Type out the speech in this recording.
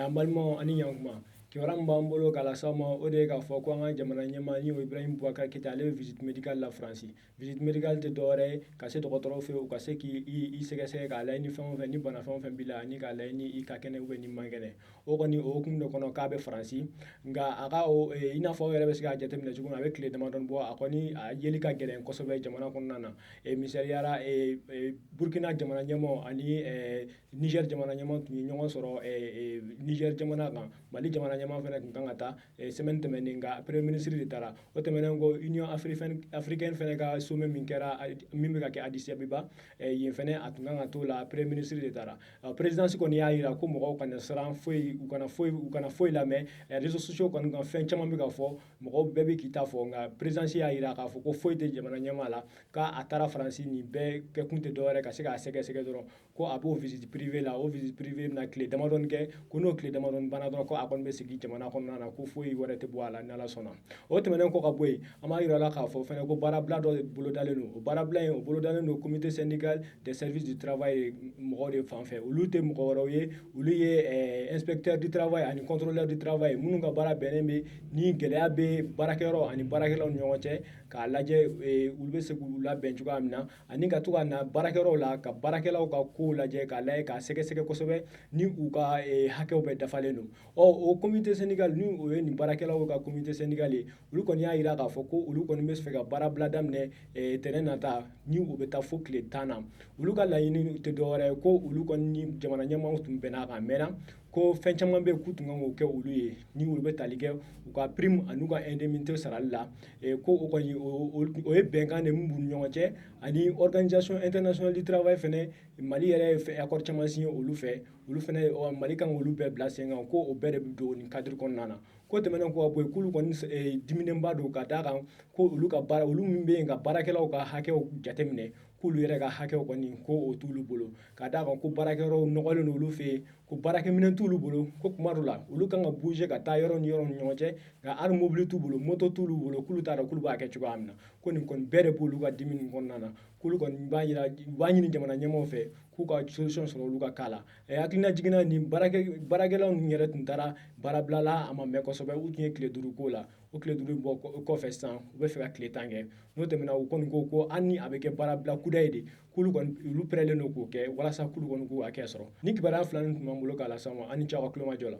An balimaw, ani ɲankuma. Kibaruya min b'an bolo k'a las'aw ma, o de ye k'a fɔ ko an ka jamana ɲɛmaa, ni o Ibrahim Boubacar Keïta, ale bɛ visite médicale la Faransi. Visite médicale tɛ dɔwɛrɛ ye ka se dɔgɔtɔrɔw fɛ, u ka se k'i sɛgɛsɛgɛ, k'a lajɛ ni fɛn o fɛn, ni bana fɛn o fɛn b'i la, ani k'a lajɛ ni i ka kɛnɛ ou bien ni man kɛnɛ. O kɔni, o hukumu de kɔnɔ k'a bɛ Faransi. Nka a ka o, i n'a fɔ aw yɛrɛ bɛ se k'a jateminɛ cogo min na, a bɛ tile damadɔni bɔ, a kɔni a yeli ka gɛlɛn kosɛbɛ jamana kɔnɔna na. Misaliyara, Burkina jamana ɲɛmaaw ani Niger jamana ɲɛmaa tun ye ɲɔgɔn sɔrɔ Niger jamana kan. Mali jamana ɲɛmaa fana tun kan ka taa semaine tɛmɛnen, nka premier ministre de taara. O tɛmɛnen kɔ, Union africaine fana ka sommet min kɛra, min bɛ ka kɛ Addis Abeba yen fana, a tun kan ka t'o la, premier ministre de taara. Présidence kɔni y'a jira ko mɔgɔw kana siran foyi, u kana foyi, u kana foyi lamɛn. Réseaux sociaux kɔni kan, fɛn caman bɛ ka fɔ, mɔgɔw bɛɛ bɛ k'i ta fɔ, nka présidence y'a jira k'a fɔ ko foyi tɛ jamana ɲɛmaa la, k'a taara Faransi. Nin bɛɛ kɛkun tɛ dɔwɛrɛ ka se k'a sɛgɛsɛgɛ dɔrɔn, ko a b'o visite privée la. O visite privée bɛna tile damadɔni kɛ, ko n'o tile damadɔni banna dɔrɔn, ko a kɔni bɛ segin jamana kɔnɔna na, ko foyi wɛrɛ tɛ bɔ a la, ni Ala sɔnna. O tɛmɛnen kɔ ka bɔ yen, an b'a yira la k'a fɔ fɛnɛ ko baarabila dɔ bolodalen don. O baarabila in, o bolodalen don Comité syndical des services du travail mɔgɔw de fan fɛ. Olu tɛ mɔgɔ wɛrɛw ye, olu ye inspecteur du travail ani contrôleur du travail, minnu ka baara bɛnnen bɛ ni gɛlɛya bɛ baarakɛyɔrɔ ani baarakɛlaw ni ɲɔgɔn cɛ, k'a lajɛ olu bɛ se k'u labɛn cogoya min na, ani ka to ka na baarakɛyɔrɔw la ka baarakɛlaw ka kow lajɛ, k'a lajɛ, k'a sɛgɛsɛgɛ kosɛbɛ ni u ka hakɛw bɛɛ dafalen don. Ɔ, o comité syndical, ni o ye nin baarakɛlaw ka comité syndical ye, olu kɔni y'a jira k'a fɔ ko olu kɔni bɛ fɛ ka baarabila daminɛ tɛnɛn nata, ni u bɛ taa fo tile 10 na. Olu ka laɲini tɛ dɔwɛrɛ ye ko olu kɔni ni jamana ɲɛmaaw tun bɛnna a kan mɛnna, ko fɛn caman bɛ yen k'u tun kan k'o kɛ olu ye, ni olu bɛ tali kɛ u ka prime ani u ka indemnité sarali la, ko o kɔni, o ye bɛnkan de min b'u ni ɲɔgɔn cɛ ani Organisation internationale du travail fɛnɛ. Mali yɛrɛ ye accord caman signé olu fɛ, olu fɛnɛ, Mali kan k'olu bɛɛ bila sen kan, ko o bɛɛ de bɛ don nin cadre kɔnɔna na. Ko tɛmɛnen kɔ ka bɔ yen, k'olu kɔni diminenba don ka d'a kan ko olu ka baara, olu min bɛ yen ka baarakɛlaw ka hakɛw jateminɛ, k'olu yɛrɛ ka hakɛw kɔni, ko o t'olu bolo, ka d'a kan ko baarakɛyɔrɔw nɔgɔlen don olu fɛ yen, ko baarakɛminɛn t'olu bolo, ko kuma dɔ la olu kan ka bouger ka taa yɔrɔ ni yɔrɔ ni ɲɔgɔn cɛ, nka hali mobili t'u bolo, moto t'olu bolo, k'olu t'a dɔn k'olu b'a kɛ cogoya min na. Ko nin kɔni bɛɛ de b'olu ka dimi nin kɔnɔna na, k'olu kɔni b'a yira, u b'a ɲini jamana ɲɛmaaw fɛ k'u ka solution sɔrɔ olu ka cas la. Hakilina jiginna, nin baarakɛlaw ninnu yɛrɛ tun taara baarabila la, a ma mɛn kosɛbɛ, u tun ye tile 5 k'o la. O tile 5 bɔ kɔfɛ sisan, u bɛ fɛ ka tile 10 kɛ. N'o tɛmɛna, u kɔni ko ko hali ni a bɛ kɛ baarabila kuda ye de, k'olu kɔni, olu pɛrɛlen don k'o kɛ walasa k'olu kɔni k'u hakɛ sɔrɔ. Ni kibaruya fila nin tun b'an bolo k'a las'aw ma. An ni ce aw ka tulomajɔ la.